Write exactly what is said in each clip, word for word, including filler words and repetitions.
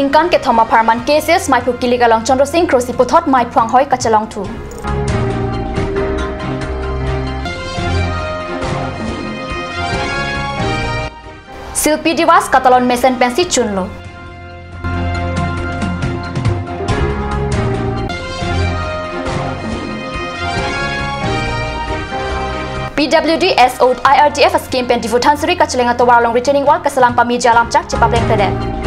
Ningkan kethom apharman K C S maiphu kilik along Chandra Sing Kro si puthot maiphu anghoi kachelongthu. Silpi Diwas katalon mesen pensi chunlo. P W D S O I R D F scheme pen Diphu Dhansiri kacheleng atovar along retaining wall kaselam pamiji alamchak chepaplengpledet.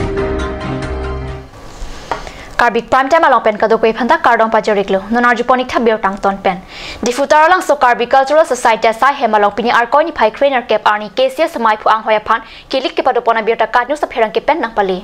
Karbi Prime Time along pen kadokave aphanta kardom pajir-iklo. Non arjupon-ik tha birta angton pen. Diphu Taralangso Karbi Cultural Society asai hem along pini Arkoi niphai krenerkep arni K C S maiphu anghoi aphan kilik kepadopon abirta KAT News apherangke pen nangpale.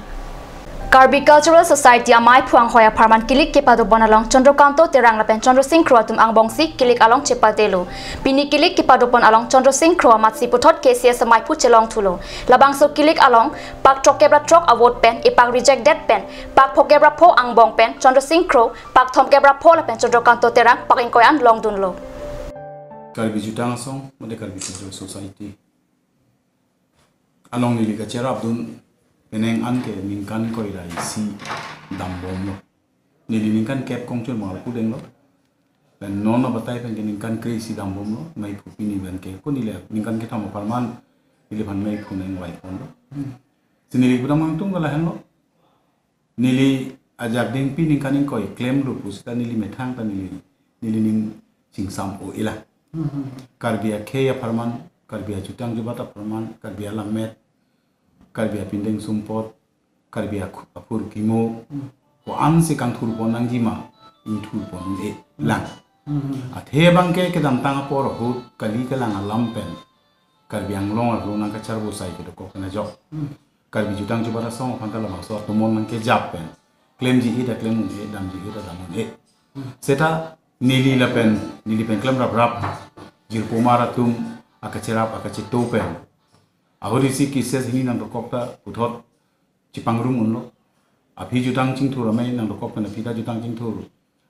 Karbi Cultural Society amaiphu anghoi apharman kilik kepadopon along Chandra Kanto Terang lapen Chandra Sing Kro atum angbongsi kilik along chepatelo. Pini kilik kepadopon along Chandra Sing Kro amatsi puthot K C S amaiphu chelongthulo. Labangso kilik along pak throkkep ra throk a-vote pen epak rejectdet pen pak phokep ra pho angbong pen Chandra Sing Kro, pak thomkep ra pho lapen Chandra Kanto Terang pak ingkoi an longdunlo. Karbi Jutang Asong, mate Karbi Cultural Society along neli kacherapdun penang an ke ningkan koi ra isi dambomlo. Neli ningkan kep kongchun mangal pudenglo. Pen non abatai pen ke ningkan kre-isi dambomlo. Maiphu pini pen ke ko neli ningkan kethom apharman neliphan maiphu nangvaiponlo. Si neli pudam kangtung ke lahenlo. Neli ajak dengpi ningkan ingkoi klemlo pusita neli methang ta neli, neli ning chingsam o ila. Karbi akhei apharman, Karbi ajutang jubat apharman, Karbi alammet, Karbi apindeng sumpot, Karbi akhu-, aphurkimo, ko-ansi kangthurpon nangjima, ingthurpon un-e lang. Athe abangke kedamtang apor ahut, kali kelang alam pen, Karbi Anglong arlo nangkacharbo sai kedokok pen ajok. Karbi Jutang Jubat Asong aphan ta labangso atomon nangkejap pen. Klemji-e ta klem un-e, damji-e ta dam un-e. Seta neli lapen, neli pen klemraprap, jirpo mar atum, akacherap, akacheto pen. Ahut isi K C S hini nangdokok ta puthot chepangrum unlo. Aphi jutang chingthur amei nangdokok pen aphi ta jutang chingthur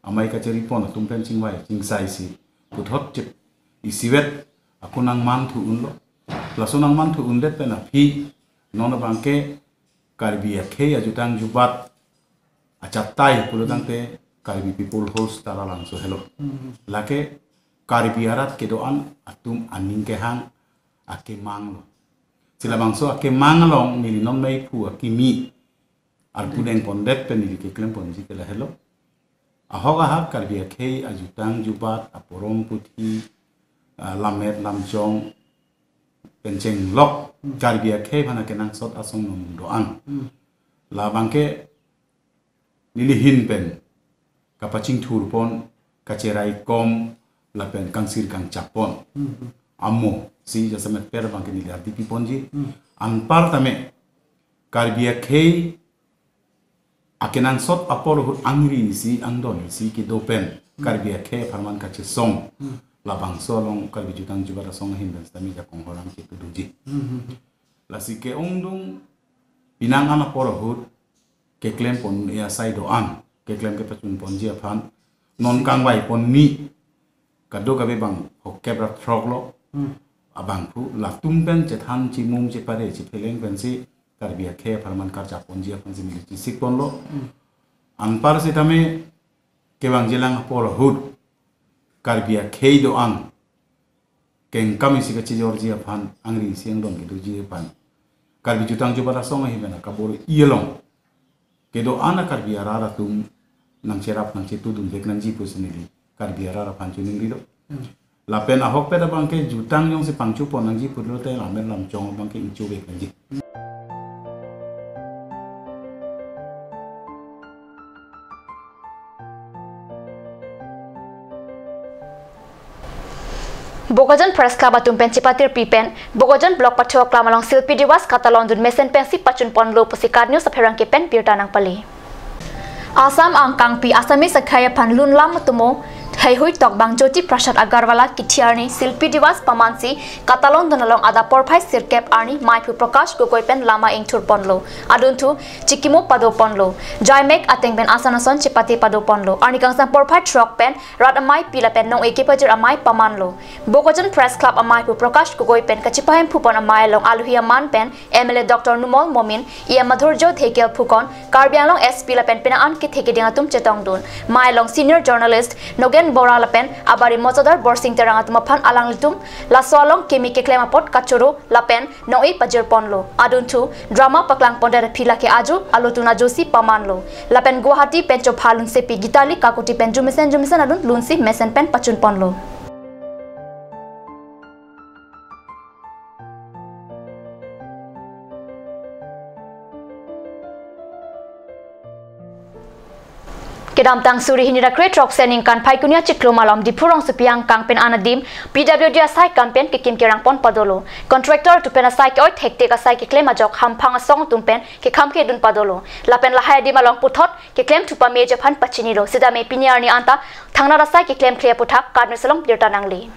amei kacheripon atum pen chingvai, chingsaisi. Puthot chip isivet ako nangmanthu unlo. Laso nangmanthu undet pen aphi non abangke Karbi akhei ajutang jubat achatai pulotangte Karbi People Host Taralangso helo. Lake Karbi arat kedo-an atum aning kehang akemanglo. Si labangso akemang along neli non maiphu akimi arpu dengpondet pen neli keklemponji ke lahelo. Ahok ahak Karbi akhei ajutang jubat aporom puthi, ah, lammet lamchong pen chenglok Karbi akhei aphan akenangsot asong nong do-an. Labangke neli ahin pen kapachingthurpon, kacheraikom lapen kangsir kangchappon. Amo si jasemet per abangke neli ardi piponji. Anpartame Karbi akhei akenangsot apor ahut angri isi angdon isi kedo pen Karbi akhei apharman kachesong. Labangso along Karbi Jutang Jubat Asong ahin pen sitame jakong horang chetuduji. Lasi ke-ongdung penang an apor ahut keklempon e asai do-an, keklem kepachunponji aphan non kangvaipon ni kadokave bang phokep ra throklo. Abangphu latum pen chethan chimum chepare chepheleng pensi Karbi akhei apharman karjaponji aphansi neli chesikponlo. Anpar sitame kevangjilang apor ahut Karbi akhei do-an kengkam isi kachejorji aphan, angri isi angdon kedoji aphan, Karbi Jutang Jubat Asong ahin pen kabor-i along kedo-an a-Karbi arat atum nangcherap nangchetudun vek nangji pusi neli Karbi arat aphan choningrilo. Lapen ahokpet abangke jutang jongsi pangchupon nangji pulote lammet lamchong abangke ingchu vek nangji. Bokajan Press Club atum pen chepatirpi pen Bokajan Block Pathu Aklam along Silpi Diwas katalondun mesen pensi pachunponlo pusi KAT News apherangke pen birta nangpale. Assam angkangpi Assamese akhei aphan lunlam atomo Heihui tokbang Jyoti Prasad Agarwala kithi arni Silpi Diwas pamansi katalon dun along adap porphai sirkep arni maiphu Prakash Gogoi pen lama ingthur ponlo. Adunthu chikimo pado ponlo. Jaimek ateng pen ason ason chepate pado ponlo. Arni kangsam porphai throk pen rat ameipi lapen nong-e kepajir amei pamanlo. Bokajan Press Club amaiphu Prakash Gogoi pen kachipahemphu pon amei along alohi aman pen M L A Doctor Numal Momin, E M Madhurjyo Dhekial phukon, Karbi Anglong S P lapen penang an kethe keding atum chetongdun. Mei along senior journalist Nogen Bora lapen abari mojadar Borsing Terang atum aphan alanglitum laso along kimi keklem apot kachoro lapen nong-e pajir ponlo. Adunthu drama paklang pondet aphi lake aju alotun ajosi pamanlo. Lapen Guwahati pen chopha lunsepi Gitali Kakuti pen jumesen jumesen adun lunsi mesen pen pachun ponlo. Kedamtang suri hini ra kre throksi aningkan Phaikuni achiklo malom Diphu rongsopi angkang pen anadim P W D asai kam pen kekim kerang pon padolo. Contractor atum pen asai ke-oi thektik asai keklem ajok hamphang asong atum pen kekham kedun padolo. Lapen lahai adim along puthot keklem thu pameji aphan pachinilo. Sitame pini arni anta thangnat asai keklem kle aputhak Kat News along birta nangli.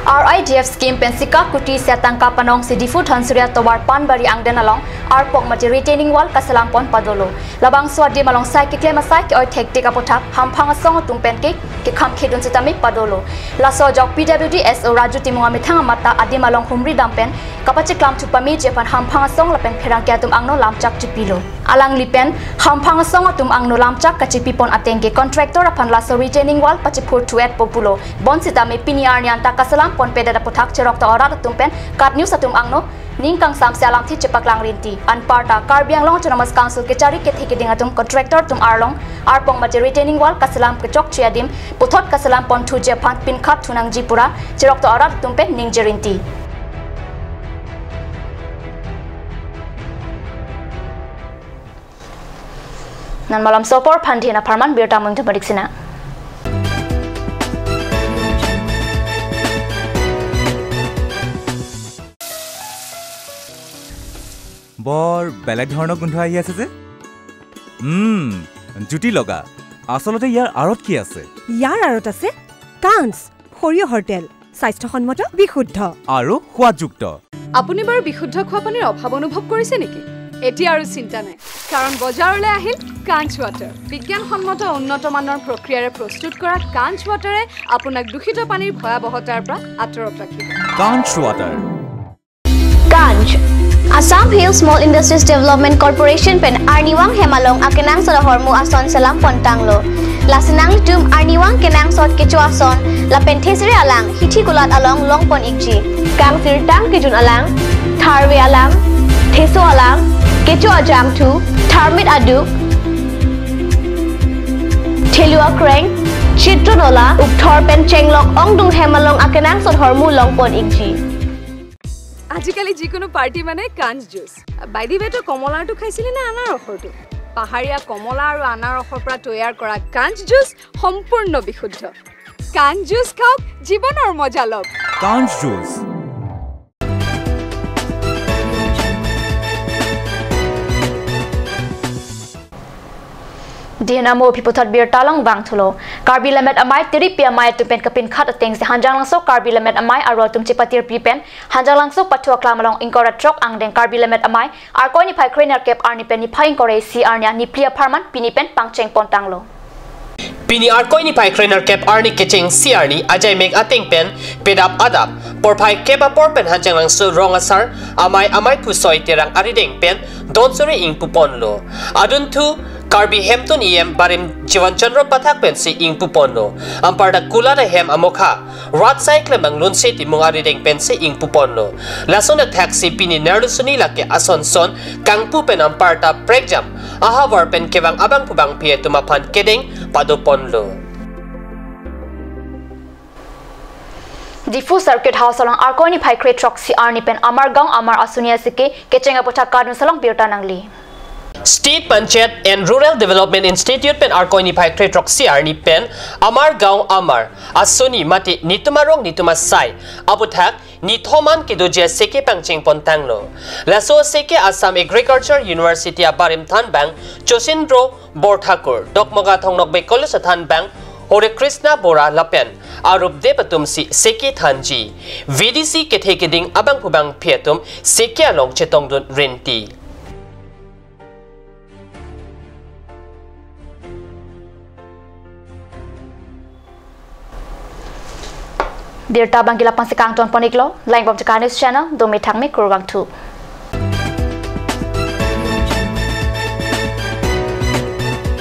R I D F scheme pen Sika Kuti isi atangka panongsi Diphu Dhansiri atovar Panbari angden along arpok mate retaining wall kaselam pon padolo. Labangso adim along sai keklem asai ke-oi thektik aputhak hamphang asong atum pen ke kekham kedun sitame padolo. Laso ajok P W D S O Raju Timung amethang amat ta adim along humri dam pen kapacheklam thu pameji aphan hamphang asong lapen pherangke atum angno lamchak chipilo. Alangli pen hamphang asong atum angno lamchak kachipi pon ateng ke contractor aphan laso retaining wall pachiphur thu-etpo pulo. Bonsitame pini arni anta kaselam ponpedet aputhak cheroktok arat atum pen Kat News atum angno ning kangsamse alamthe chepaklang rinti. Anparta Karbi Anglong Autonomous Council kechari kethe keding atum contractor atum arlong arpok mate retaining wall kaselam kechokche adim puthot kaselam pon thuji aphan pinkhat thunangji pura cheroktok arat atum pen ningje rinti. Non malom so apor aphan dhin apharman birta mung tumadik sina. বৰ বেলেগ ধৰণৰ গোন্ধ আহি আছে যে। উম, জুতি লগা। আচলতে ইয়াৰ আঁৰত কি আছে? ইয়াৰ আঁৰত আছে কাঞ্চ সৰিয়হৰ তেল, স্বাস্থ্যসন্মত, বিশুদ্ধ। আৰু সোৱাদযুক্ত। আপুনি বাৰু বিশুদ্ধ খোৱা পানীৰ অভাৱ অনুভৱ কৰিছে নেকি? এতিয়া আৰু চিন্তা নাই, কাৰণ বজাৰলৈ আহিল কাঞ্চ ৱাটাৰ। বিজ্ঞানসন্মত উন্নত মানৰ প্ৰক্ৰিয়াৰে প্ৰস্তুত কৰা কাঞ্চ ৱাটাৰে আপোনাক দূষিত পানীৰ ভয়াৱহতাৰ পৰা আঁতৰত ৰাখিব। কাঞ্চ water. Kanch, Assam Hill Small Industries Development Corporation pen arnivang hem along akenangsot ahormu ason selam pontanglo. Lasi nanglitum arnivang kenangsot kecho ason lapen thesere alang hithi kulat along longpon ikji. Kangsirtang kejun alang, tharve alang, theso alang, kecho ajangthu, tharmit aduk, thelu akreng, chitro nola, ukthor pen chenglok ongdung hem along akenangsot ahormu longpon ikji. আজিকালি যিকোনো পাৰ্টি মানে কাঞ্চ juice. By the ৱে, তই কমলাৰটো খাইছিলি নে আনাৰসৰটো? পাহাৰীয়া কমলা আৰু আনাৰসৰ পৰা তৈয়াৰ কৰা কাঞ্চ জুচ সম্পূৰ্ণ বিশুদ্ধ। কাঞ্চ জুচ খাওক, জীৱনৰ মজা লওক। কাঞ্চ juice. Dina mo pi puthot birta along vangthulo. Karbi Lammet Amei tiripi amei atum pen kapinkhat atengsi Hanjanglangso Karbi Lammet Amei aro atum chepatirpi pen Hanjanglangso pathu aklam along ingkoi ra throk angdeng Karbi Lammet Amei Arkoi niphai kre nerkep arni pen niphai ingkoi ra isi arni aniphli apharman pini pen pangcheng pontanglo. Pini Arkoi niphai kre nerkep arni kechengsi arni ajaimek ateng pen pedap adap porphai kep apor pen Hanjanglangso rong asar amei Ameiphu Soi Terang arideng pen donsuri ingpu ponlo. Adunthu Karbi Hemtun E M Barim Jiwan Chandra Pathak pensi ingpu ponlo. Anparta kulat ahem amokha rat sai klembang Lunse Timung arideng pensi ingpu ponlo. Lason athaksi pini nerlusuni lake asonson kangpu pen anparta prekjam ahavar pen kevang abangphu bangphi atum aphan kedeng pado ponlo. Diphu Circuit House along Arkoi niphai kre throksi arni pen Amar Gaon Amar asuni asike kecheng aputhak Kat News along birta nangli. State Panchayat and Rural Development Institute pen Arkoi niphai kre throksi arni pen Amar Gaon Amar asuni mate netum arong netum asai aputhak nithom an kedoji asike pangcheng pontanglo. Laso asike Assam Agriculture University abarim thanbang Josindro Borthakur, Dokmoka Thong Nokbe College athanbang Hare Krishna Bora lapen arupdep atum si seke thanji. V D C kethe keding abangphu bangphi atum seke along chetongdun rinti. Birta abang ke lapu-an si kangton pon iklo, langbom Chakar News Channel, domi thangmi kurvangthu.